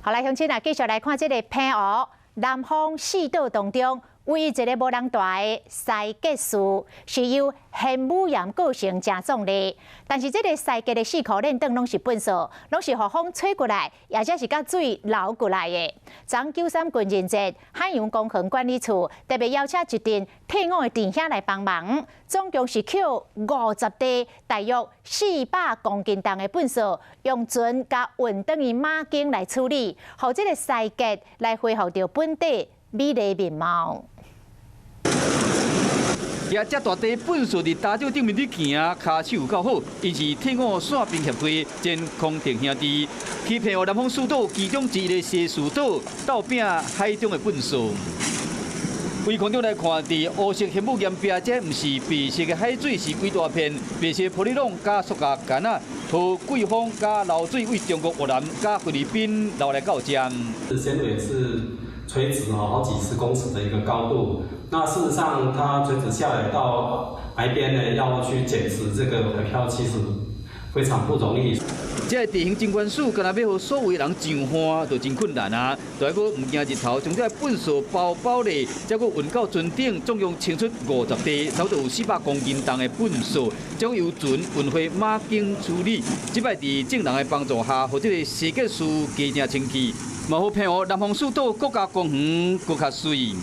好來，鄉親啊，繼續來看這个澎湖南方四島當中，唯一一个無人蹛的鰓結樹，是由玄武岩構成，誠壯麗。但是這个鰓結的四箍連轉攏是糞埽，攏是予風吹過來，抑者是佮水流過來的。昨9·3軍人節，海洋公園管理處特別邀請一陣退伍的弟兄來幫忙，總共是抾50袋，大約400公斤重的糞埽，用船共運轉去馬經來處理，予這个鰓結來恢復著本底美麗面貌。舉遮大袋糞埽佇礁石頂面咧行，跤手有夠好。𪜶是退伍傘兵協會前空特兄弟，去澎湖南方四島其中之一的西嶼島鬥拚海中的糞埽。對空中來看，佇烏色玄武岩壁，這毋是白色的海水，是規大片白色玻璃網佮塑膠桿仔，予季風佮流水對中國越南佮菲律賓流來到遮。纖維是垂直哦，好幾十公尺的一個高度。那事實上，它垂直下來到海邊呢，要去撿拾這個海漂，其實非常不容易。這个地形真懸殊，干焦欲予所有人上岸就真困難啊！但閣毋驚日頭，將這个糞埽包包咧，才閣運到船頂，總共清出50袋，差不多有400公斤重的糞埽，將由船運回馬經處理。這擺佇眾人的幫助下，予這个鰓結樹加正清氣，嘛予澎湖南方四島國家公園閣較媠。